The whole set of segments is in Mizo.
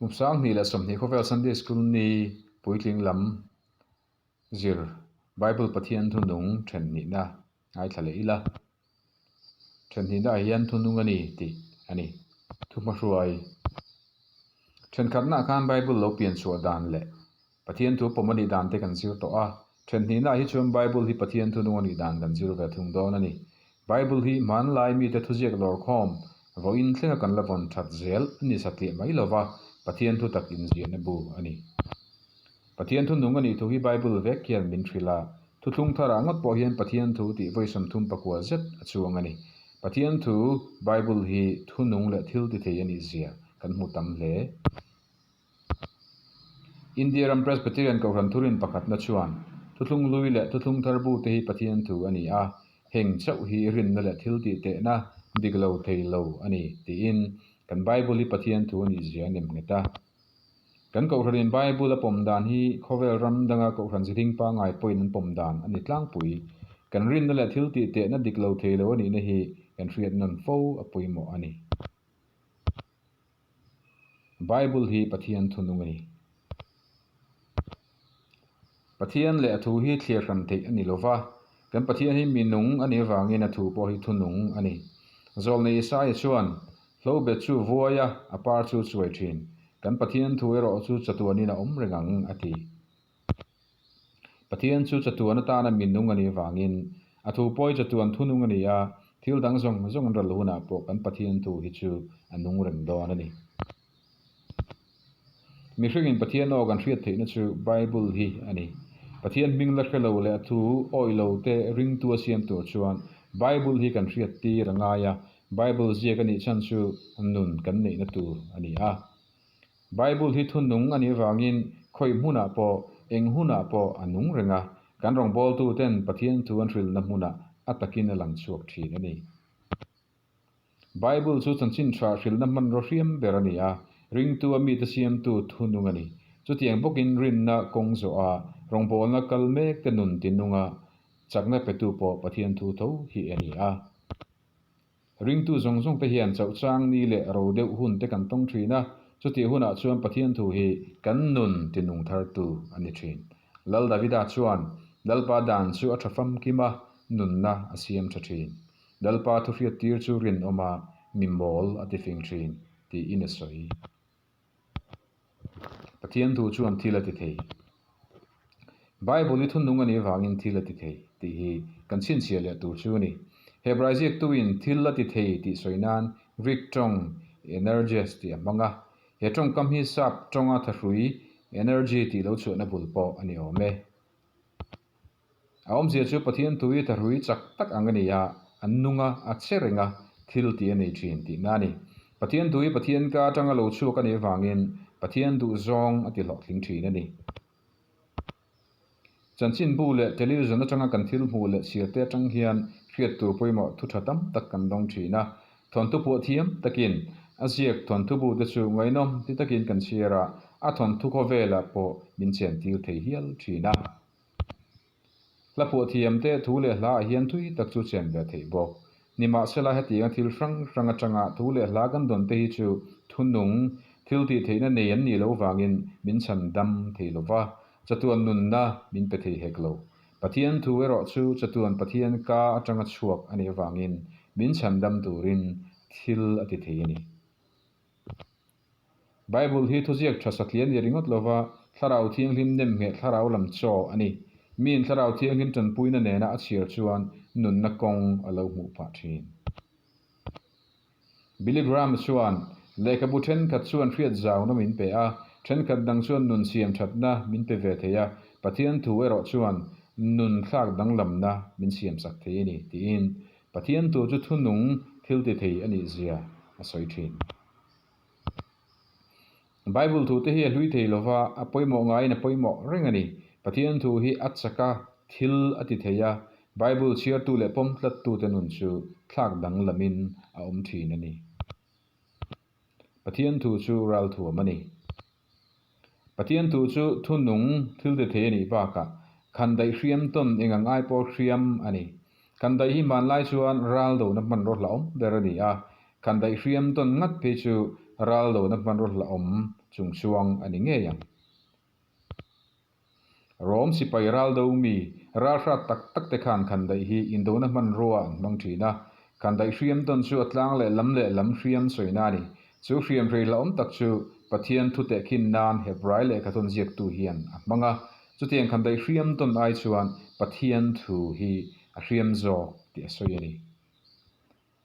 Kum 2020 khawvel Sunday School ni puitling lam zir Bible Pathian thunung then hnihna ngaithla leh ila. Then hnihna ah hian thunung a ni tih a ni. Thuhmahruai Thenkhatnaah khan Bible lo pian chhuah dan leh Pathian thu pawm a nih dan te kan zir tawh a. Then hnihnaah hi chuan Bible hi Pathian thunung a nih dan kan zir ve thung dawn a ni. Bible hi hmanlai mite thuziak lawrkhawm vawiin thlenga kan la vawn that zel a ni satliah mai lova, Pathian thu tak inziahna bu a ni. Pathian thunung a nih thu hi Bible vek hian min hrilh a, thuthlung tharah ngawt pawh hian Pathian thu tih vawi 39 zet a chuang a ni. Pathian thu, Bible, hi thunung leh thil ti thei a nih zia kan hmu tam hle. India ram Presbyterian Kohhran thurin pakhatna chuan, Thuthlung hlui leh thuthlung thar bu te hi Pathian thu a ni a, heng chauh hi rinna leh thil tih tehna dik lo thei lo a ni, tiin kan Bible hi Pathian thu a nih zia a nem nghet a. Kan Kohhranin Bible a pawm dan hi khawvel ram danga Kohhran ziding pangngai pawhin an pawm dan a ni tlangpui. Kan rinna leh thil tih tehna dik lo thei lo a nihna hi kan hriat nawn fo a pawimawh a ni. Bible hi Pathian thunung a ni. Pathian leh a thu hi thliar hran theih a ni lo va, kan Pathian hi mi nung a nih avangin a thu pawh hi thunung a ni. Zawlnei Isaia chuan, Hlobet chu vuai a, a par chu chuai thin. Kan Pathian thu erawh chu chatuanin a awm reng ang, a ti. Pathian chu chatuan atana mi nung a nih avangin a thu pawi chatuan thunung a ni a, thil dang zawng zawng an ral hunah pawh kan Pathian thu hi chu a nung reng dawn a ni. Mihringin Pathian aw kan hriat theihna chu Bible hi a ni. Pathian hming la hre lo leh a thu awih lo te ringtu a siam tur chuan Bible hi kan hriat tir a ngai a, Bible ziak a nih chhan chu nun kan neihna tur a ni a. Bible hi thunung a nih avangin khawi hmunah pawh, eng hunah pawh a nung reng a, kan rawngbawltuten Pathian thu an hrilhna hmunah a takin a lang chhuak thin a ni. Bible chu chanchin tha hrilhna hmanraw hriam ber a ni a, ringtu a mite siamtu thunung a ni. Chutiang bawkin rinna kawng zawh a, rawngbawlna kal mekte nun tinunga chakna petu pawh Pathian thu tho hi a ni a. Ringtu zawng zawng te hian chauh chang ni leh ro deuh hun te kan tawng thin a, chutih hunah chuan Pathian thu hi kan nun ti nung thartu a ni thin. Lal Davida chuan, Lalpa dan chu a tha famkim a, nunna a siam tha thin. Lalpa thuhriat tir chu rinawm a, mi mawl a ti fing thin, tiin a sawi. Pathian thu chuan thil a ti thei. Bible hi thunung a nih avangin thil a ti thei tih hi kan chhinchhiah leh tur chu a ni. Hebrai ziaktuin thil a ti thei tih sawi nan Greek tawng energes tih a hmang a. He tawngkam hi sap tawnga thahrui energy tih lo chhuahna bul pawh a ni awm e. A awmzia chu Pathian tui thahrui chak tak ang a ni a, an nung a, a che reng a, thil tih a nei thin tihna a ni. Pathian tui Pathian ka atanga lo chhuak a nih avangin Pathian duhzawng a ti hlawhtling thin a ni. Chanchinbu leh television atanga kan thil hmuh leh chhiarte atang hian hriat tur pawimawh thu tha tam tak kan dawng thin a. Thawnthu phuah thiam takin a ziak thawnthu bu te chu ngaihnawm ti takin kan chhiar a, a thawnthu khawvelah pawh min chentir thei hial thin a. Hla phuah thiam te thu leh hla ah hian thui tak chu chen ve theih bawk. Nimahsela hetianga thil hrang hrang atanga thu leh hla kan dawn te hi chu thunung, thil tih theihna nei an nih loh vangin min chhan dam thei lo va, chatuan nunna min pe thei hek lo. Pathian thu erawh chu chatuan Pathian ka atanga chhuak a nih avangin min chhan dam turin thil a ti thei a ni. Bible hi thuziak tha satliah a ni ringawt lova, Thlarau Thianghlim nemngheh thlarau lam chaw a ni. Miin Thlarau Thianghlim tanpuina nena a chhiar chuan nunna kawng a lo hmuh phah thin. Billy Graham chuan, Lehkhabu thenkhat chuan hriat zauna min pe a, thenkhat dang chuan nun siam thatna min pe ve thei a, Pathian thu erawh chuan nun thlak danglamna min siamsak thei a ni, tiin Pathian thu chu thunung thil ti thei a nih zia a sawi thin. Bible thu te hi a hlui thei lova, a pawimawh ngaiin a pawimawh reng a ni. Pathian thu hi a chak a, thil a ti thei a, Bible chhiartu leh pawm tlattute nun chu thlak danglamin a awm thin a ni. Pathian thu chu ralthuam a ni. Pathian thu chu thunung thil ti thei a nih bakah khandaih hriam tawn eng ang ai pawh hriam a ni. Khandaih hi hmanlai chuan ral dona hmanraw hlauhawm ber a ni a, khandaih hriam tawn ngat phei chu raldona hmanraw hlauhawm chungchuang a ni ngei ang. Rom sipai raldo mi ralhrat tak tak te khan khandaih hi indona hmanrua an hmang thin a. Khandaih hriam tawn chu a tlang leh lam leh lam hriam sawina a ni. Chu hriam hrei hlauhawm tak chu Pathian thu tehkhin nan Hebrai lehkhathawn ziaktu hian a hmang a. Chutiang khandaih hriam tawn ai chuan Pathian thu hi a hriam zawk tih a sawi a ni.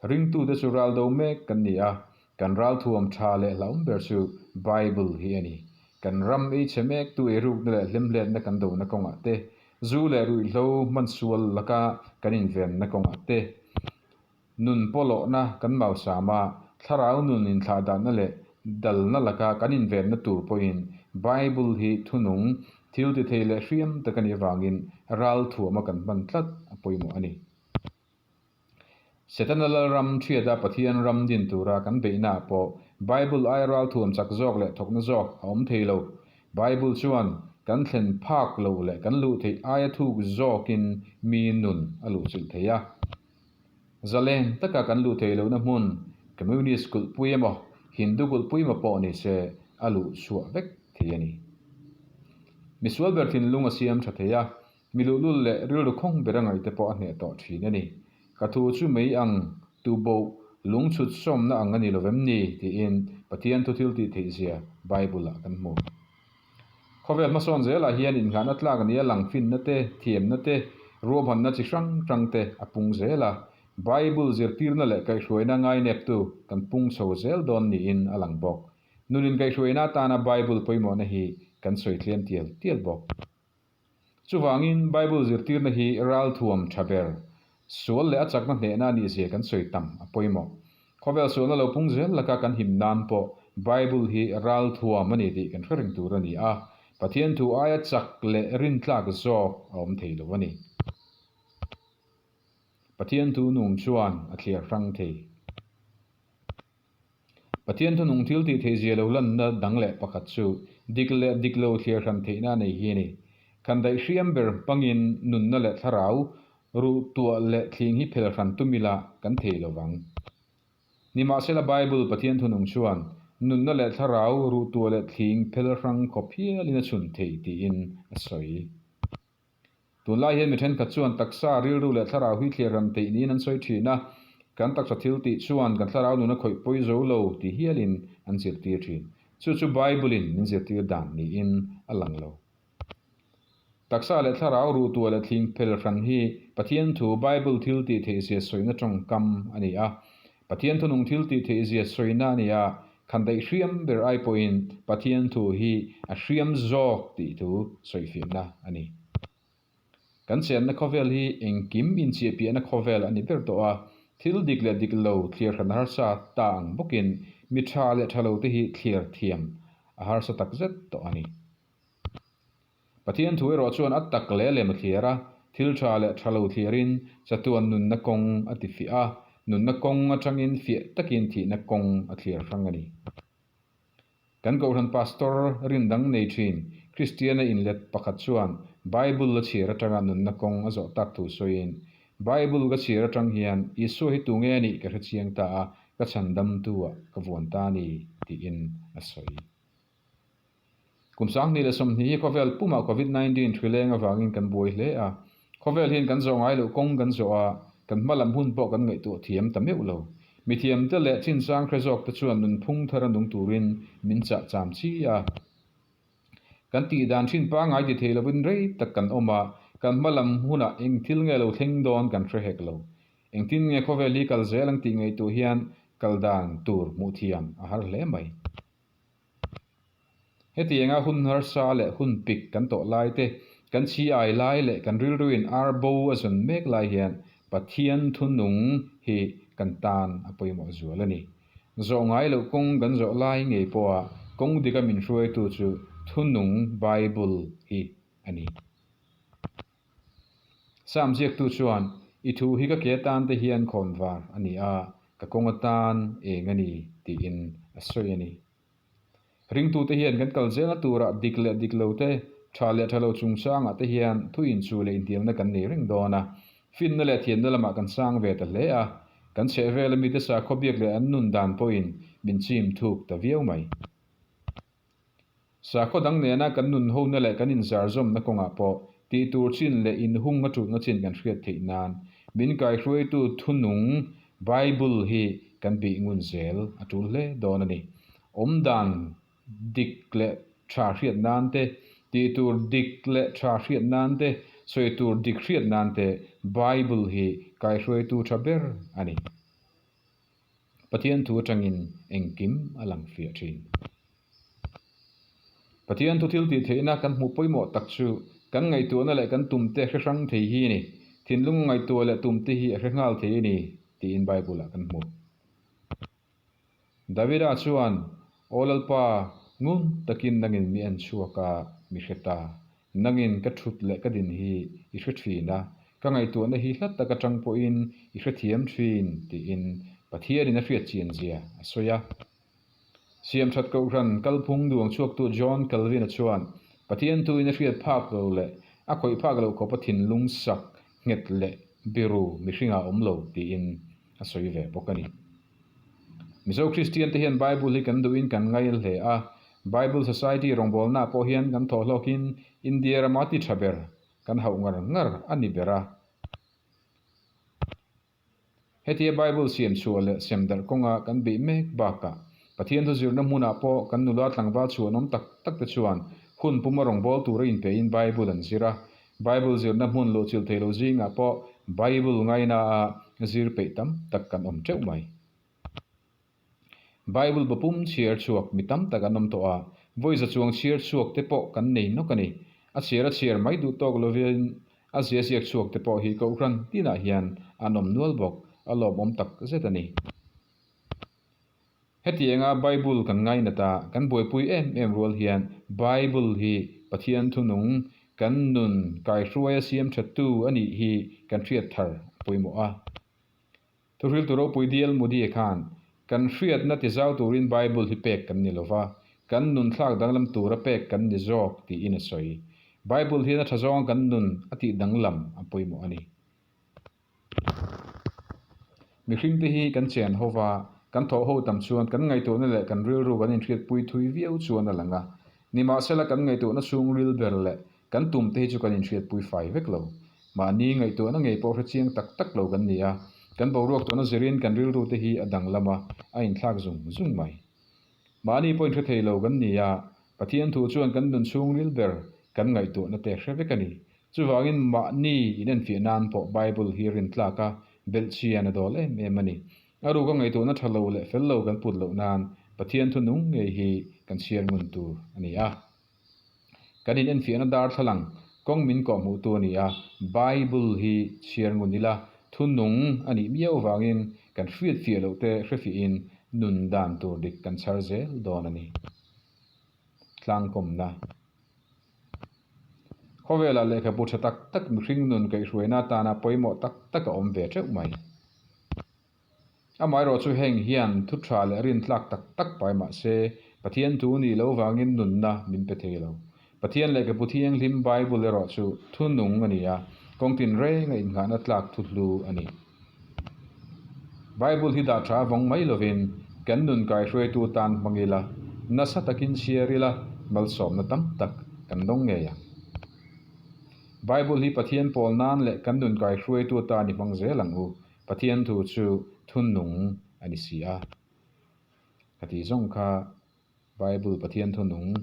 Ringtute chu ral do mek kan ni a, kan ral thuam tha leh hlauhawm ber chu Bible hi a ni. Kan ram ei chhe mektu eirukna leh hlemhletna kan dona kawngah te, zu leh ruihhlo hmansual laka kan invenna kawngah te, nun pawlawhna kan mausam a, thlarau nun inthlahdanna leh dalna laka kan invenna tur pawhin Bible hi thunung, thil tithei leh hriam tak a nih avangin ral thuama kan hman tlat a pawimawh a ni. Setana Lalram thiata Pathian ram din tura kan beihnaah pawh Bible aia ralthuam chak zawk leh thawkna zawk a awm thei lo. Bible chuan kan thlen phak lo leh kan luh theih aia thuk zawkin mi nun a luhchilh thei a. Zalen taka kan luh theih lohna hmun Communist kulhpui emaw Hindu kulhpui emaw pawh ni se a luh chhuah vek thei a ni. Misual ber thinlung a siam tha thei a, Mi luhlul leh rilru khawng ber a ngaihte pawh a hneh tawh thin a ni. Ka thu chu mei ang, tuboh, lungchhut sawmna ang a ni lovem ni? tiin Pathian thu thil tih theih zia Bible-ah kan hmu. Khawvel hmasawn zelah hian innghahna tlak nia lang finna te, thiamna te, ruahmanna chi hrang hrang te a pung zel a. Bible zirtirna leh kaihhruaina ngaineptu kan pung chho zel dawn niin a lang bawk. Nun inkaihhruaina atana Bible pawimawhna hi kan sawi tliam tial tial bawk. Chuvangin, Bible zirtirna hi ralthuam tha ber, sual leh a chakna hnehna a nihzia kan sawi tam a pawimawh. Khawvel sualna lo pung zel laka kan him nan pawh Bible hi ralthuam a ni tih kan hre reng tur a ni a, Pathian thu aia chak leh rintlak zawk a awm thei lo a ni. Pathian thu nung chuan a thliar hrang thei. Pathian thunung thil tih theih zia lo lanna dang leh pakhat chu dik leh dik lo thliar hran theihna a nei hi a ni. Khandaih hriam ber hmangin nunna leh thlarau ruh tuah leh thling hi phel hran tum ila kan thei lo vang. Nimahsela Bible Pathian thunung chuan nunna leh thlarau ruh tuah leh thling phel hrang khawp hialin a chhun thei tiin a sawi. Tunlai hian mi thenkhat chuan taksa, rilru leh thlarau hi thliar ran theih niin an sawi thin a, kan taksa thil tih chuan kan thlarau nun a khawih pawi zo lo ti hialin an zirtir thin. Chu chu Bible-in min zirtir dan niin a lang lo. Taksa leh thlarau ruhtuah leh thling phel hran hi Pathian thu Bible thil tih theihzia sawina tawngkam a ni a. Pathian thunung thil tih theihzia sawina a ni a, khandaih hriam ber ai pawhin Pathian thu hi a hriam zawk tih thu sawifiahna a ni. Kan chenna khawvel hi engkim inchiahpiahna khawvel a ni ber tawh a, thil dik leh dik lo thliar hran harsa ta ang bawkin mi tha leh tha lo te hi thliar thiam a harsa takzet tawh a ni. Pathian thu erawh chuan a tak leh lem a thliar a, thil tha leh tha lo thliarin chatuan nunna kawng a ti fiah a, nunna kawng atangin fiah takin thihna kawng a thliar hrang a ni. Kan Kohhran Pastor rindang nei thin Kristiana inlet pakhat chuan Bible a chhiar atanga nunna kawng a zawh tak thu sawiin, Bible ka chhiar atang hian Isua hi tunge a nih ka hrechiang ta a, ka chhandamtu-ah ka vuan ta a ni, tiin a sawi. Kum 2020 hi khawvel pumah Covid 19 hri leng avangin kan buai hle a. Khawvel hian kan zawh ngai loh kawng kan zawh a, kan hma lam hun pawh kan ngaihtuah thiam ta meuh lo. Mithiamte leh chinchang hre zawkte chuan nunphung thara nung turin min chah cham chi a. Kan tih dan thin pangngai ti thei lovin rei tak kan awm a, kan hma lam hunah eng thil nge lo thleng dawn kan hre hek lo. Engtin nge khawvel hi kal zel ang tih ngaihtuah hian kal dan tur hmuh thiam a har hle mai. Hetianga hun harsa leh hun pik kan tawh lai te, kan chhi ai lai leh kan rilruin ar bo a zawn mek lai hian Pathian thunung hi kan tan a pawimawh zual a ni. Zawh ngai loh kawng kan zawh lai ngei pawha kawng dika min hruaitu chu thunung Bible hi a ni. Sam ziaktu chuan, I thu hi ka ke atan te hian khawnvar a ni a, ka kawng atan eng a ni, tiin a sawi a ni. Ringtute hian kan kal zelna turah dik leh dik lo te, tha leh tha lo chungchangah te hian thu inchuh leh intiamna kan nei reng dawn a. Finna leh thiamna lamah kan sang ve ta hle a. Kan chhehvela mite sakhaw biak leh an nun dan pawhin min chim thuk ta viau mai. Sakhaw dang nena kan nun hona leh kan inzarzawmna kawngah pawh tih tur chin leh inhung a tulna chin kan hriat theih nan min kaihruaitu thunung Bible hi kan bih ngun zel a tul hle dawn a ni. Awmdan dik leh tha hriat nan te, tih tur dik leh tha hriat nan te, sawi tur dik hriat nan te Bible hi kaihruaitu tha ber a ni. Pathian thu atangin engkim a lang fiah thin. Pathian thu thil tih theihna kan hmuh pawimawh tak chu kan ngaihtuahna leh kan tumte hre hrang thei hi a ni. Thinlung ngaihtuah leh tumte hi a hre nghal thei a ni tiin Bible-ah kan hmu. Davida chuan, Aw Lalpa, ngun takin nangin mi en chhuak a, mi hre ta. Nangin ka thut leh ka din hi i hre thin a, ka ngaihtuahna hi hla tak atang pawhin i hrethiam thin, tiin Pathianin a hriat chian zia a sawi a. Siamthat Kohhran kalphung duang chhuaktu John Calvin-a chuan Pathian thuin a hriat phak lo leh a khawih phak loh khawpa thinlung sak nghet leh biru mihringah a awm lo tiin a sawi ve bawk a ni. Mizo Kristian te hian Bible hi kan duhin kan ngai hle a, Bible Society rawngbawlnaah pawh hian kan thawh hlawkin India rama ti tha ber kan hauh ngar ngar a ni ber a. Hetia Bible siam chhuah leh sem darh kawnga kan beih mek bakah Pathian thu zirna hmunah pawh kan nula tlangval chhuanawm tak tak te chuan hun puma rawngbâwl tura inpehin Bible an zir a. Bible zirna hmun luhchilh thei lo zingah pawh Bible ngaina-a zir peih tam tak kan awm teuh mai. Bible bapum chhiar chhuak mi tam tak an awm tawh a, vawi za chuang chhiar chhuak te pawh kan nei nawk a ni. A chhiar a chhiar mai duh tawk lovin a zia ziak chhuak te pawh hi Kohhran tinah hian an awm nual bawk, a lawmawm tak zet a ni. Hetianga Bible kan ngainat a, kan buaipui em em rual hian Bible hi Pathian thunung kan nun kaihruaia siam thattu a nih hi kan hriat thar a pawimawh a. Thuhriltu ropui Dial Moody-a khan, Kan hriatna tizau turin Bible hi pek kan ni lova, kan nun thlak danglam tura pek kan ni zawk tiin a sawi. Bible hian a tha zawnga kan nun a tih danglam a pawimawh a ni. Mihringte hi kan chen ho va, kan thawh ho tam chuan kan ngaihtuahna leh kan rilru kan inhriatpui thui viau chuan a lang a. Nimahsela kan ngaihtuahna chhungril ber leh kan tumte hi chu kan inhriatpui fai vek lo. Mahni ngaihtuahna ngei pawh hre chiang tak tak lo kan ni a, kan boruak tawhna zirin kan rilrute hi a danglam a, a inthlak zung zung mai. Mahni pawh inhre thei lo kan ni a, Pathian thu chuan kan nun chhungril ber kan ngaihtuahna te hre vek a ni. Chuvangin mahni inenfiah nan pawh Bible hi rintlak a, belhchian a dawl em em a ni. A ruka ngaihtuahna tha lo leh fel lo kan put loh nan Pathian thu nung ngei hi kan chhiar ngun tur a ni a. Kan inenfiahna darthlalang kawng min kawhhmuhtu a ni a, Bible hi chhiar ngun ila thu nung a nih miau vangin kan hriatfiah loh te hrefiahin nun dan tur dik kan chhar zel dawn a ni. Tlangkawmna. Khawvelah lehkhabu tha tak tak mihring nun kaihhruaina atana pawimawh tak tak a awm ve teuh mai. Amaherawh chu heng hian thu tha leh rintlak tak tak pai mah se, Pathian thu nih lo vangin nunna min pe thei lo. Pathian lehkhabu thianghlim Bible erawh chu thu nung a ni a, kawng tinreng a innghahna tlak thu hlu a ni. Bible hi dah tha vawng mai lovin kan nun kaihruaitu tan hmang ila, nasa takin chhiar ila malsawmna tam tak kan dawng ngei ang. Bible hi Pathian pawl nan leh kan nun kaihruaitu tan i hmang zel ang u. Pathian thu chu thunung a ni si a. Ka tih zawng kha Bible Pathian thunung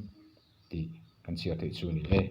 tih kan chhiar theih chu a ni e.